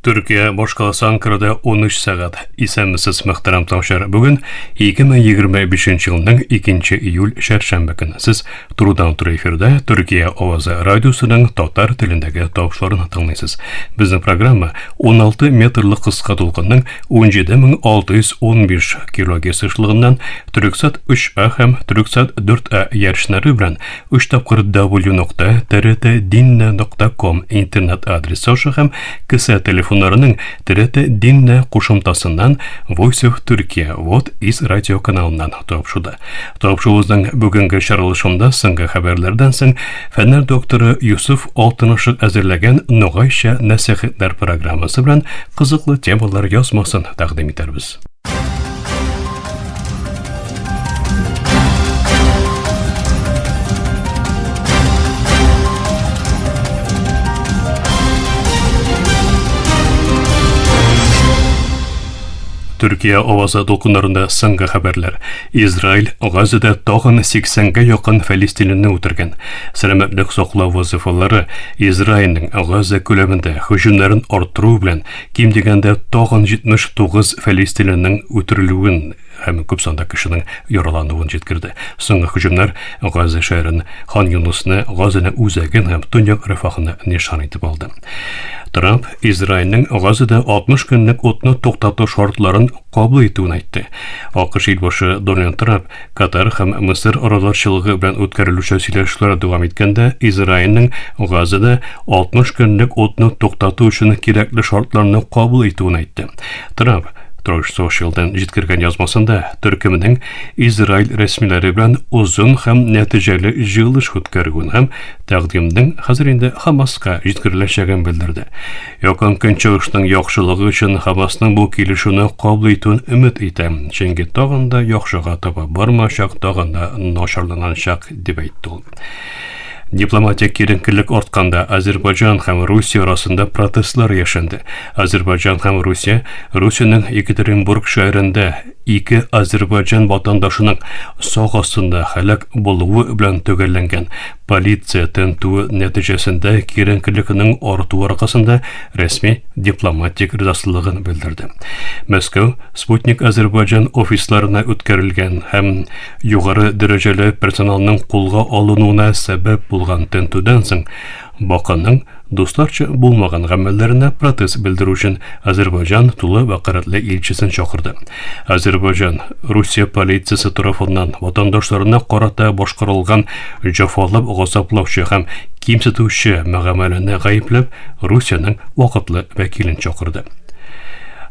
Төркия башкаласы Анкарада 13 сәгать. Исәнмесез, мөхтәрәм тыңлаучылар. Бүген 2025 елның 2 июль чәршәмбе көне. Сез турыдан-туры эфирда Төркия авазы радиосының татар телендәге тавышларын тыңлыйсыз. Безнең программа 16 метрлы кыска дулкынның 17615 килогерц ешлыгыннан Төрексат 3А һәм Төрексат 4А ярышнары белән 3 тапкыр w.trtdinne.com интернет адресы аша һәм кесә телефоннарының TRT Dinle кушымтасыннан Voice of Turkey Вот из радио каналыннан тапшырды. Тапшыруыбызның бүгенге чыгарылышында соңгы хәбәрләрдән соң фәннәр докторы Юсуф Алтынышык әзерләгән Ногайча нәсихәтләр программасы белән кызыклы темалар язмасын тәкъдим итәрбез. Төркия авазы дулкыннарында соңгы хәбәрләр. Израиль Газада тагын 80-гә якын фәлестинлене үтергән. Сәламәтлек саклау вазифалары Израильнең Газа күләмендә һөҗүмнәрен арттыру белән Ким дигәндә тагын 79 фәлестинленең үтерелүен һәм күп санда кешенең яралануын җиткерде. Соңгы һөҗүмнәр Газа шәһәрен, Хан Юнусны, Газаның үзәген һәм Төньяк Рәфахны нишан итеп алды. Трамп Израильнең Газада 60 көнлек утны туктату шартларын кабул итүен әйтте. АКШ илбашы Дональд Трамп Катар һәм Мысыр араларчылыгы белән үткәрелүче сөйләшүләр дәвам иткәндә, Израильнең Газада 60 көнлек утны туктату өчен кирәкле шартларны кабул итүен әйтте. Трамп Truth Social-дан җиткергән язмасында төркеменең Израиль рәсмиләре белән озын һәм нәтиҗәле җыелыш үткәрүен һәм тәкъдимнең хәзер инде Хамаска җиткереләчәген белдерде. Якын Көнчыгышның яхшылыгы өчен Хамасның бу килешүне кабул итүен өмет итәм, чөнки тагын да яхшыга таба бармачак, тагын да начарланачак, дип әйтте ул. Дипломатик киеренкелек артканда Азербайҗан һәм Русия арасында протестлар яшәнде. Азербайҗан һәм Русия Русиянең Екатеринбург шәһәрендә ике Азербайҗан ватандашының сак астында һәлак булуы белән төгәлләнгән Полиция тентүе нәтиҗәсендә киеренкелекнең артуы аркасында рәсми дипломатик ризасызлыгын белдерде. Мәскәү Спутник Азербайҗан офисларына үткәрелгән һәм югары дәрәҗәле персоналның кулга алынуына сәбәп булган тентүдән соң Бакының дусларча булмаган гамәлләренә протест белдерү өчен Азербайҗан тулы вәкаләтле илчесен чакырды. Азербайҗан Русия полициясе тарафыннан ватандашларына карата башкарылган җәфалап газаплаучы һәм кимсетүче мөгамәләне гаепләп Русиянең вакытлы вәкилен чакырды.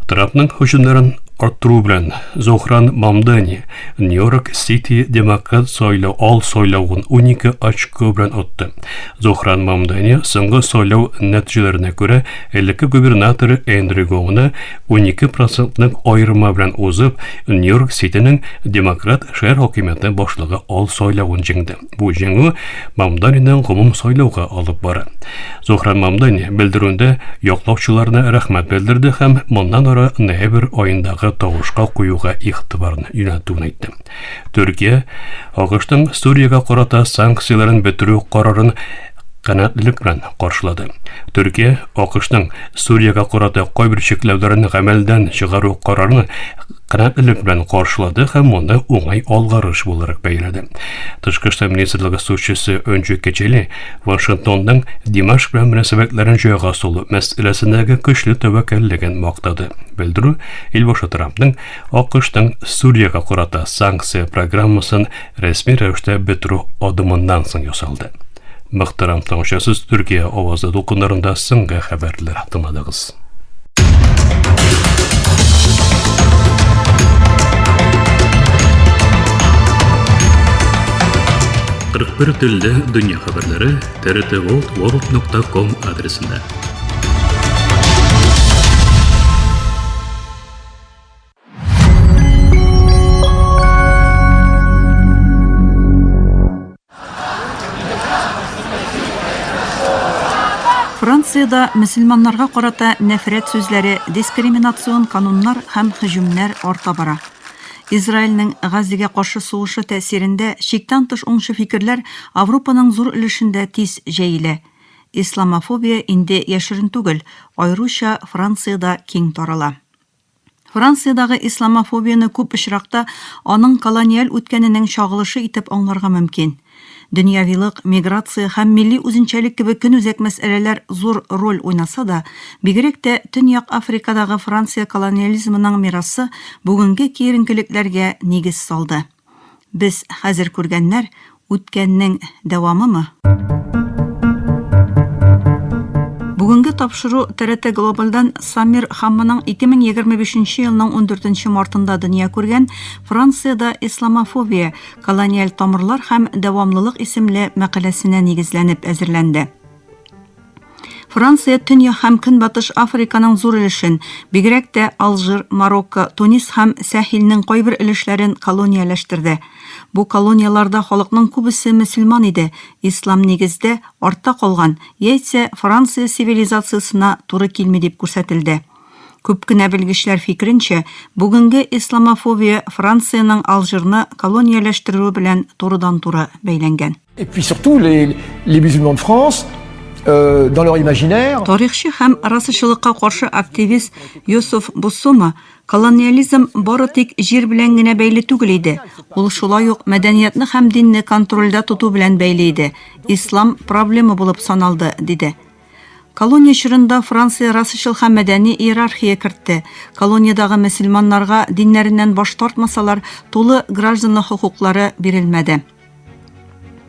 Трампның һөҗүмнәрен арттыру белән Зохран Мамдани Нью-Йорк Сити демократ сайлау ал сайлавын 12 очко белән отты. Зохран Мамдани соңгы сайлау нәтиҗәләренә күрә элекке губернатор Эндрю Гоуны 12 процентлык аерма белән узып, Нью-Йорк Ситинең демократ шәһәр хакимияте башлыгы ал сайлавын җиңде. Бу җиңү Мамданиның гомум сайлауга алып бара. Зохран Мамдани белдерүендә яклаучыларына рәхмәт белдерде һәм моннан ары ноябрь аендагы тавышка куюга игътибарны юнәлтүен әйтте. Төркия АКШның Сүриягә карата санкцияләрен бетерү карарын канәгатьлелек белән каршылады. Төркия АКШның Сүриягә карата кайбер чикләүләрен гамәлдән чыгару карарын канәгатьлелек белән каршылады һәм моны уңай алгарыш буларак бәяләде. Тышкы эшләр министрлыгы сүзчесе Өнҗү Кечели Вашингтонның Димашк белән мөнәсәбәтләрен җайга салу мәсьәләсендәге көчле тәвәккәллеген мактады. Белдерү Илбашы Трампның АКШның Сүриягә карата санкция программасын рәсми рәвештә бетерү адымыннан соң ясалды. Мөхтәрәм тыңлаучы, Төркия авазы дулкыннарында соңгы хәбәрләр тыңладыгыз. Кырык бер телдә дөнья хәбәрләре trtworld.com адресында. Франциядә мөселманнарга карата нәфрәт сүзләре, дискриминацион кануннар һәм һөҗүмнәр арта бара. Израильнең Газзегә каршы сугышы тәэсирендә чиктән тыш уңчы фикерләр Авропаның зур өлешендә тиз җәелә. Исламофобия инде яшерен түгел, аеруча Франциядә киң тарала. Франциядәге исламофобияне күп очракта аның колониаль үткәненең чагылышы итеп аңларга мөмкин. Дөньявилык, миграция һәм милли үзенчәлек кебек көнүзәк мәсьәләләр зур роль уйнаса да, бигрәк тә Төньяк Африкадагы Франция колониализмының мирасы бүгенге киеренкелекләргә нигез салды. Без хәзер күргәннәр, үткәннең дәвамымы? Бүгенге тапшыру ТРТ Глобальдан Самир Хамманың 2025 елның 14 мартында дөнья күргән Франциядә исламофобия, колониаль тамырлар һәм дәвамлылык исемле мәкаләсенә нигезләнеп әзерләнде. Франция Төньяк һәм Көнбатыш Африканың зур өлешен, бигрәк тә Алжир, Марокко, Тунис һәм Сәхилнең кайбер өлешләрен колонияләштерде. Бу колонияләрдә халыкның күбесе мөселман иде, ислам нигездә артта калган, яисә Франция цивилизациясенә туры килми дип күрсәтелде. Күп кенә белгечләр фикеренчә, бүгенге исламофобия Франциянең Алжирны колонияләштерүе белән турыдан-туры бәйләнгән. Et puis surtout, les, les musulmans de France, euh, dans leur imaginaire. Тарихчы һәм расачылыкка каршы активист Йосыф Буссума колониализм бары тик җир белән генә бәйле түгел иде, ул шулай ук мәдәниятны һәм динне контрольдә тоту белән бәйле иде, ислам проблема булып саналды, диде. Колония чорында Франция расачыл һәм мәдәни иерархия кертте. Колониядагы мөселманнарга диннәреннән баш тартмасалар, тулы гражданлык хокуклары бирелмәде.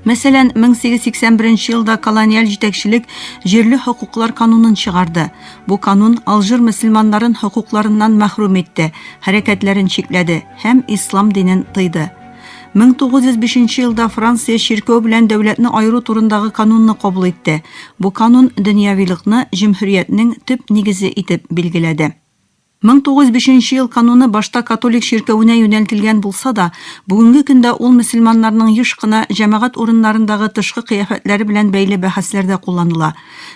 Мәсәлән, 1881 елда колониаль җитәкчелек җирле хокуклар канунын чыгарды. Бу канун Алжир мөселманнарын хокукларыннан мәхрүм итте, хәрәкәтләрен чикләде һәм ислам динен тыйды. 1905 елда Франция чиркәү белән дәүләтне аеру турындагы канунны кабул итте. Бу канун дөньявилыкны җөмһүриятнең төп нигезе итеп билгеләде. 1905 ел кануны башта католик чиркәвенә юнәлтелгән булса да, бүгенге көндә ул мөселманнарның еш кына җәмәгать урыннарындагы тышкы кыяфәтләре белән бәйле бәхәсләрдә кулланыла.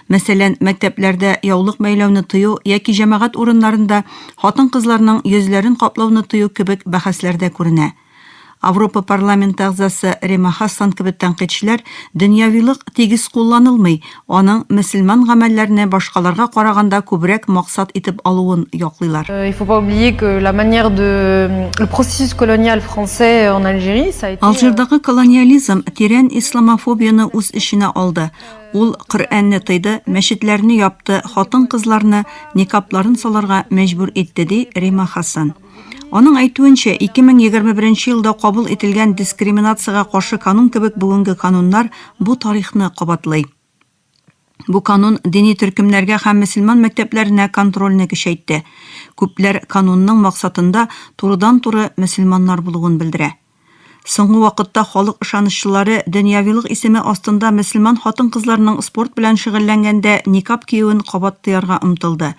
Мәсәлән, мәктәпләрдә яулык бәйләүне тыю яки җәмәгать урыннарында хатын-кызларның йөзләрен каплауны тыю кебек бәхәсләрдә күренә. Авропа парламенты әгъзасы Рема Хассан кебек тәнкыйтьчеләр дөньявилык тигез кулланылмый, аның мөселман гамәлләрне башкаларга караганда күбрәк максат итеп алуын яклыйлар. Il faut pas oublier que la manière de le processus colonial français en Algérie, ça a été Алжирдагы колониализм тирән исламофобияне үз эченә алды. Ул Коръәнне тыйды, мәчетләрне япты, хатын-кызларны никабларын салырга мәҗбүр итте, ди Рима Хассан. Аның әйтүенчә, 2021 елда кабул ителгән дискриминациягә каршы канун кебек бүгенге кануннар бу тарихны кабатлый. Бу канун дини төркемнәргә һәм мөселман мәктәпләренә контрольне көчәйтте. Күпләр канунның максатында турыдан-туры мөселманнар булуын белдерә. Соңгы вакытта халык ышаныччылары дөньявилык исеме астында мөселман хатын-кызларының спорт белән шөгыльләнгәндә никаб киюен кабат тыярга омтылды.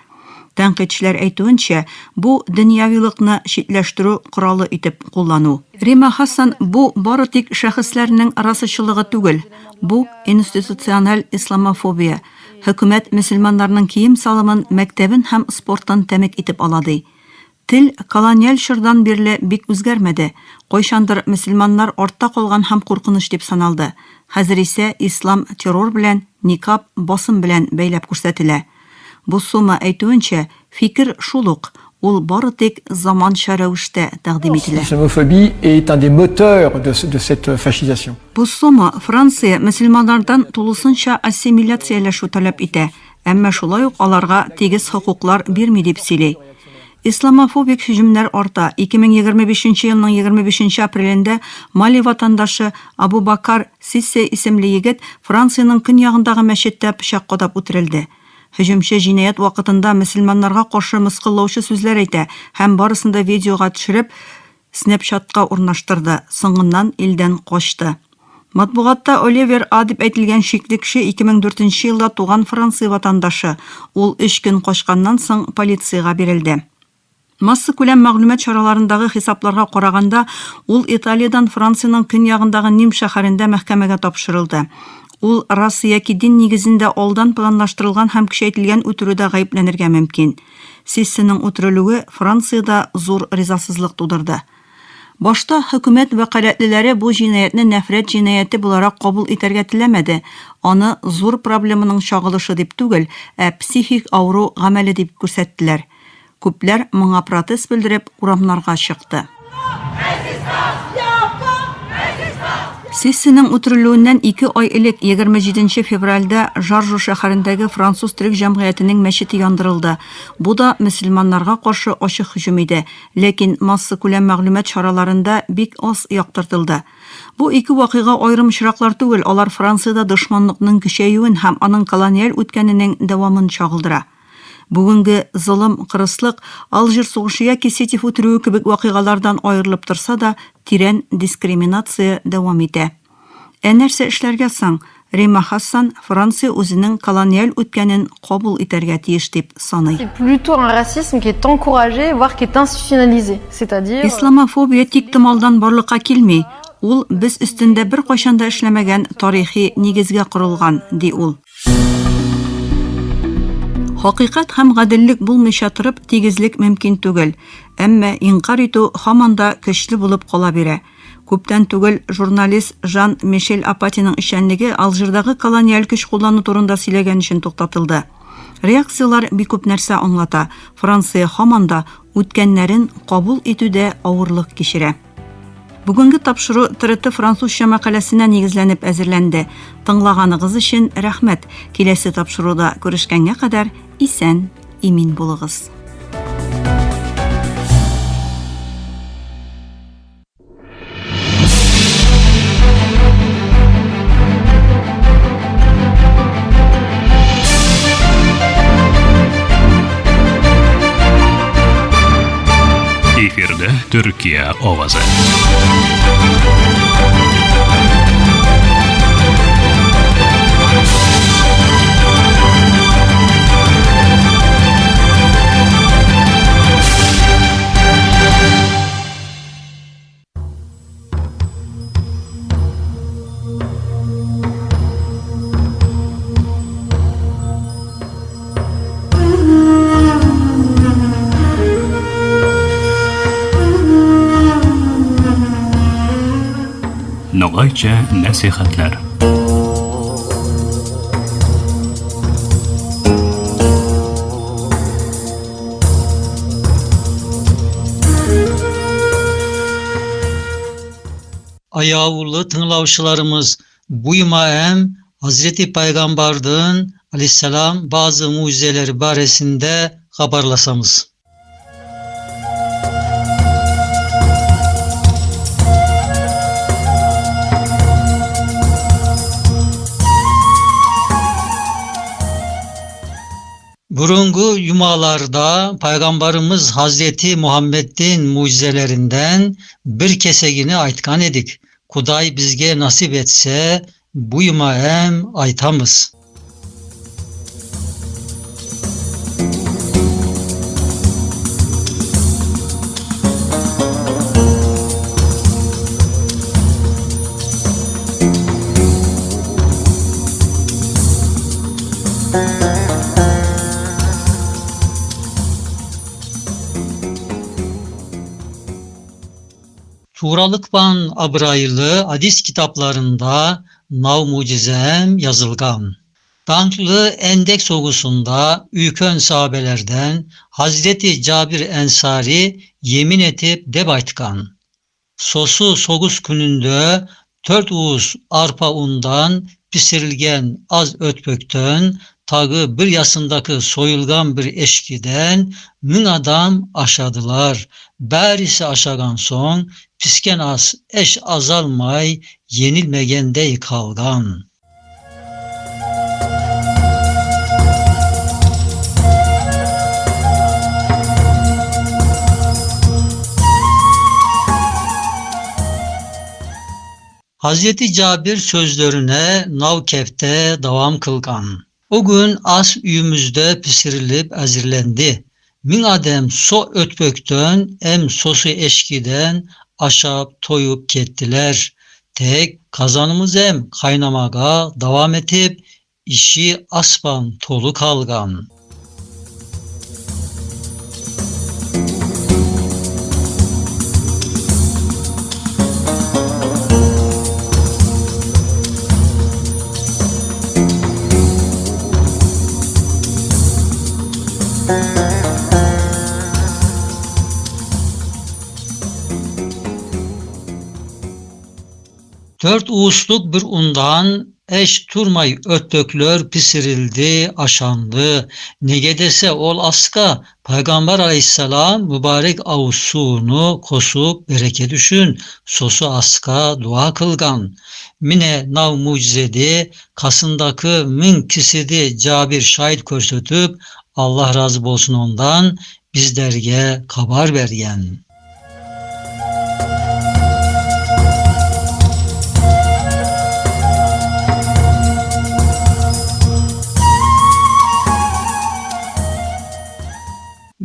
Тәнкыйтьчеләр әйтүенчә, бу дөньявилыкны читләштерү коралы итеп куллану. Рима Хассан, бу бары тик шәхесләрнең расачылыгы түгел, бу институциональ исламофобия. Хөкүмәт мөселманнарның кием-салымын, мәктәбен һәм спортын тәмек итеп ала, ди. Тел колониаль чордан бирле бик үзгәрмәде. Кайчандыр мөселманнар артта калган һәм куркыныч дип саналды. Хәзер исә ислам террор белән, никаб, басым белән бәйләп күрсәтелә. Буссума әйтүенчә, фикер шул ук, ул бары тик заманча рәвештә тәкъдим ителә. L'islamophobie est un des moteurs de de cette fascisation. Буссума Франция мөселманнардан тулысынча ассимиляцияләшү таләп итә, Әмма шулай ук аларга тигез хокуклар бирми дип сөйли. Исламофобик һөҗүмнәр арта. 2025 елның 25 апрелендә Мали ватандашы Абубакар Сиссе исемле егет Франциянең көньягындагы мәчеттә пычак кадап үтерелде. Һөҗүмче җинаять вакытында мөселманнарга каршы мыскыллаучы сүзләр әйтә һәм барысын да видеога төшереп, Снэпчатка урнаштырды, соңыннан илдән качты. Матбугатта Оливер А дип әйтелгән шикле кеше 2004 нче елда туган Франция ватандашы. Ул өч көн качканнан соң полициягә бирелде. Массакүләм мәгълүмат чараларындагы хисапларга караганда, ул Италиядән Франциянең көньягындагы Ним шәһәрендә мәхкәмәгә тапшырылды. Ул раса яки дин нигезендә алдан планлаштырылган һәм көчәйтелгән үтерүдә гаепләнергә мөмкин. Сиссеның үтерелүе Франциядә зур ризасызлык тудырды. Башта хөкүмәт вәкаләтлеләре бу җинаятьне нәфрәт җинаяте буларак кабул итәргә теләмәде, аны зур проблеманың чагылышы дип түгел, ә психик авыру гамәле дип күрсәттеләр. Күпләр моңа протест белдереп урамнарга чыкты. Сессиянең үтерелүеннән ике ай элек, 27 нче февральдә Жаржо шәһәрендәге француз төрек җәмгыятенең мәчете яндырылды. Бу да мөселманнарга каршы ачык һөҗүм иде, ләкин массакүләм мәгълүмат чараларында бик аз яктыртылды. Бу ике вакыйга аерым очраклар түгел, алар Франциядә дошманлыкның көчәюен һәм аның колониаль үткәненең дәвамын чагылдыра. Бүгенге золым, кырыслык, Алжир сугышы яки Сетев үтерүе кебек вакыйгалардан аерылып торса да, тирән дискриминация дәвам итә. Ә нәрсә эшләргә соң? Рима Хассан Франция үзенең колониаль үткәнен кабул итәргә тиеш дип саный. C'est plutôt un racisme qui est encouragé, voire qui est institutionnalisé, c'est-à-dire. Исламофобия тиктомалдан барлыкка килми, ул без өстендә беркайчан да эшләмәгән тарихи нигезгә корылган, ди ул. Хакыйкать һәм гаделлек булмыйча торып, тигезлек мөмкин түгел. Әмма инкарь итү һаман да көчле булып кала бирә. Күптән түгел журналист Жан Мишель Апатиның эшчәнлеге Алжирдагы колониаль көч куллану турында сөйләгән өчен туктатылды. Реакцияләр бик күп нәрсә аңлата, Франция һаман да үткәннәрен кабул итүдә авырлык кичерә. Бүгенге тапшыру ТРТ французча мәкаләсенә нигезләнеп әзерләнде. Тыңлаганыгыз өчен рәхмәт. Киләсе тапшыруда күрешкәнгә кадәр исән, имин булыгыз. Эфирда Төркия овазы. Ногайча нәсихәтләр. Ayavlı tınlavşılarımız buyma em Hazreti Peygamber'in aleyhisselam bazı mucizeleri baresinde haberlasamız. Burungu yumalarda Peygamberimiz Hazreti Muhammed'in mucizelerinden bir kesegini aytkan edik. Kuday bizge nasip etse buyma em aytamız. Tuğralıkban abraylı hadis kitaplarında nav mucizem yazılgan. Danklı Endek sogusunda ülkön sahabelerden Hazreti Cabir Ensari yemin etip deb aytkan. Sosu sogus gününde 4 uğuz arpa undan pisirilgen az ötböktön tagı bir yasındaki soyulgan bir eşkiden 1000 adam aşadılar. Bərisi aşagan son pisken as eş azalmay yenilmegendey kalgan. Hazreti Cabir sözlerine Navkef'te devam kılgan. O gün as üyümüzde pisirilip azirlendi. Min adem so ötbökten em sosu eşkiden aşap toyup kettiler. Tek kazanımız em kaynamaga devam etip işi aspan tolu kalgan. Dört uusluk bir undan eş turmay ötböklör pisirildi, aşandı. Nege dese ol aska Peygamber aleyhisselam mübarek avuz suyunu kosup bereket üçün sosu aska dua kılgan. Mine nav mucizedi kasındaki 1000 kisidi Cabir şahit körsetip Allah razı bolsun ondan bizlerge kabar bergen.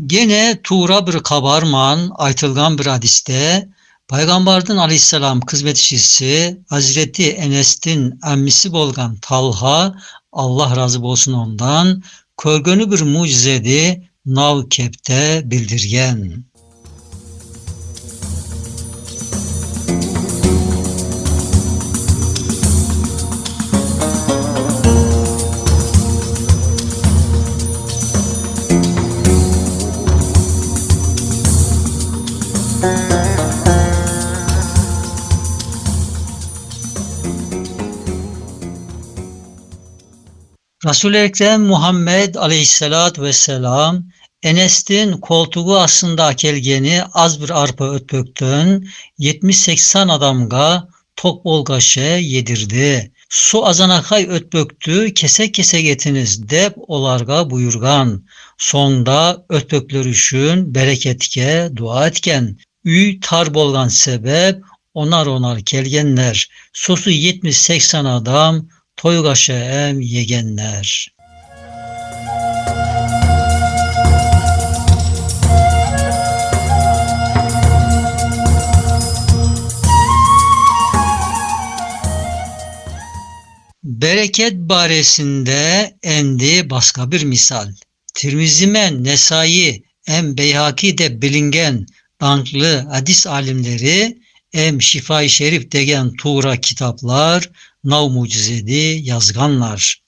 Gene tuğra bir kabarman aytılgan bir hadiste Paygambardın aleyhisselam kızmetçisi Hazreti Enes'tin emmisi bolgan Talha Allah razı bolsun ondan körgönü bir mucizedi nav kepte bildirgen. Resul-i Ekrem Muhammed aleyhissalatü vesselam Enes'tin koltuğu aslında kelgeni az bir arpa ötböktün 70-80 adamga tok bolgaşe yedirdi. Su azanakay ötböktü kesek kesek etiniz dep olarga buyurgan. Sonda ötbökler üçün bereketke dua etken. Üy tar bolgan sebep onar onar kelgenler. Sosu 70-80 adam toygaşa em yegenler. Bereket baresinde endi başka bir misal. Tirmizimen Nesai em Beyhaki de bilingen danklı hadis alimleri em Şifai Şerif degen tuğra kitaplar nav mucizedi yazganlar.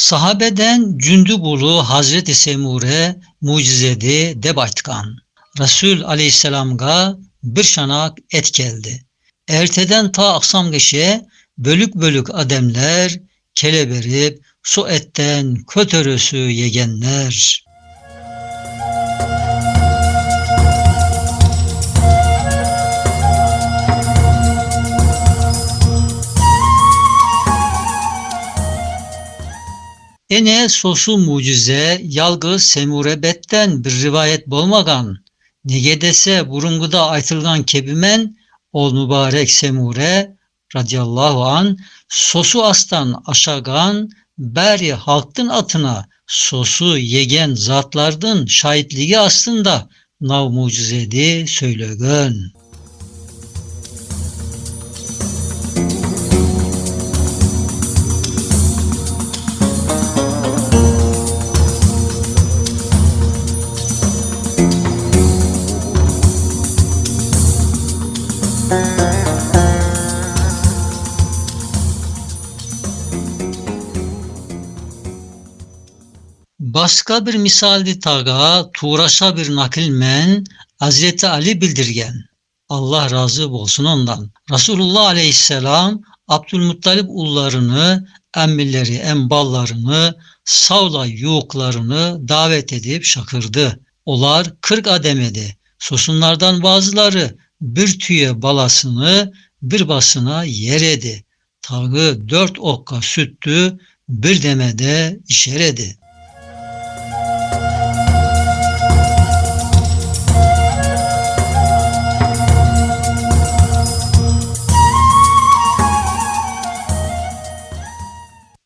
Sahabeden Cündübulu Hazreti Semure mucizedi debaytkan. Resul aleyhisselamga bir şanak et geldi. Erteden ta aksam geçe bölük bölük ademler kele berip su etten kötörüsü yegenler. Ene sosu mucize yalgı Semurebetten bir rivayet bolmagan. Nege dese burunguda aytılgan kebimen ol mübarek Semure radıyallahu an sosu astan aşagan beri halktın atına sosu yegen zatlardın şahitliği aslında nav mucizedi söylegen. Başka bir misaldi taga tuğraşa bir nakilmen Hazreti Ali bildirgen. Allah razı olsun ondan. Resulullah aleyhisselam Abdülmuttalip ullarını, emmileri, emballarını, savla yuğuklarını davet edip şakırdı. Olar 40 ademedi. Sosunlardan bazıları bir tüye balasını bir basına yer edi. Tağı 4 okka süttü bir demede işeredi.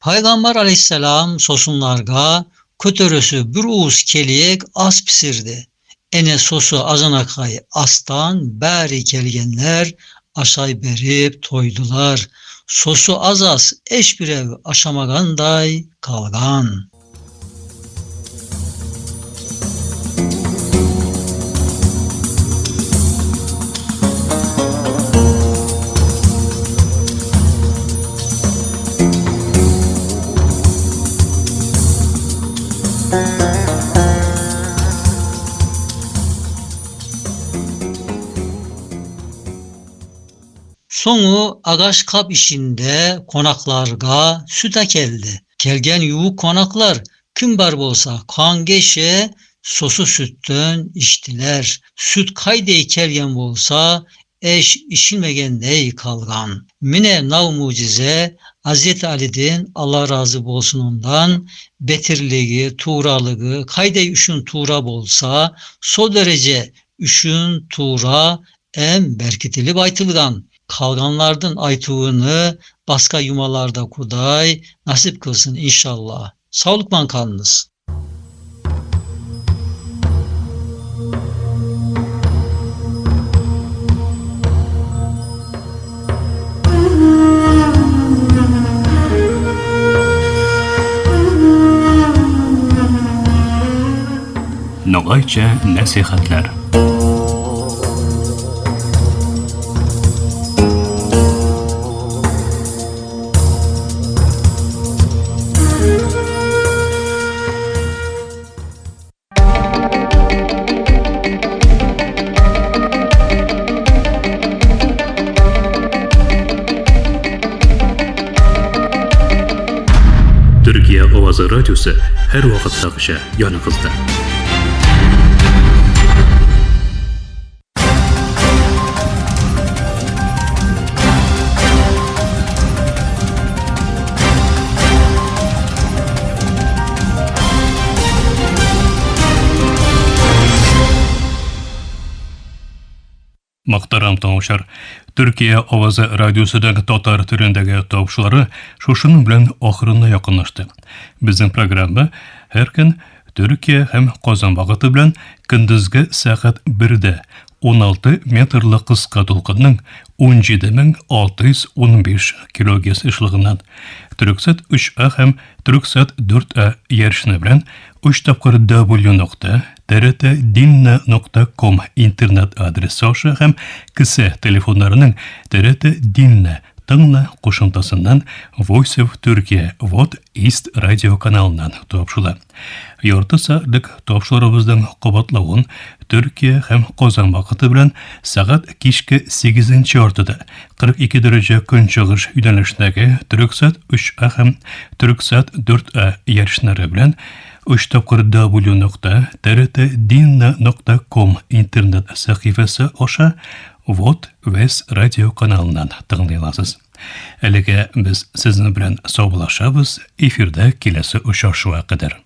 Peygamber aleyhisselam sosunlarga kötörüsü bir uğuz keliyek as pisirdi. Ene sosu azanakay astan beri kelgenler aşay berip toydular. Sosu az az eş bir ev aşamaganday kalgan. Soňy agaç kap içinde konaklarga süt akeldi. Kelgen yuvuk konaklar kim bar bolsa kangeşe sosu sütten içtiler. Süt kaydey kelgen bolsa eş içilmegendey kalgan. Mine nav mucize Hazreti Ali'din Allah razı bolsun ondan betirligi, tuğralıgı, kaydey üşün tuğra bolsa so derece üşün tuğra em berkitilip aytılgan. Kalganlardın aytuğunu başka yumalarda kuday nasip kılsın inşallah. Sağlıkman kalınız. Ногайча нәсихәтләр. Төркия авазы радиосы һәрвакыттагыча яныгызда. Мөхтәрәм тыңлаучылар, Төркия авазы радиосының татар телендәге тапшырулары шушының белән ахырына якынлашты. Безнең программа һәр көн Төркия һәм Казан вакыты белән көндезге сәгать 1-дә 16 метрлы кыска дулкынның 17615 килогерц ешлыгыннан Төрксат 3А һәм Төрксат 4А ярышны белән 3 тапкыр W нокта TRT нокта ком интернет адресы аша һәм кесә телефоннарының TRT Dinle тыңла кушымтасыннан Voice of Turkey Вот East радио каналыннан тапшыла. Ярты сәгатьлек тапшыруыбызның кабатлавын Төркия һәм Казан вакыты белән сәгать кичке 8 яртыда 42 дәрәҗә көнчыгыш юнәлешендәге Төрексат 3А һәм Төрексат 4А ярышлары белән 3 тапкыр W нокта trtdinna ком интернет сәхифәсе аша Вот Вес радио каналыннан тыңлый аласыз. Әлегә без сезнең белән саубуллашабыз, эфирда киләсе очрашуга кадәр.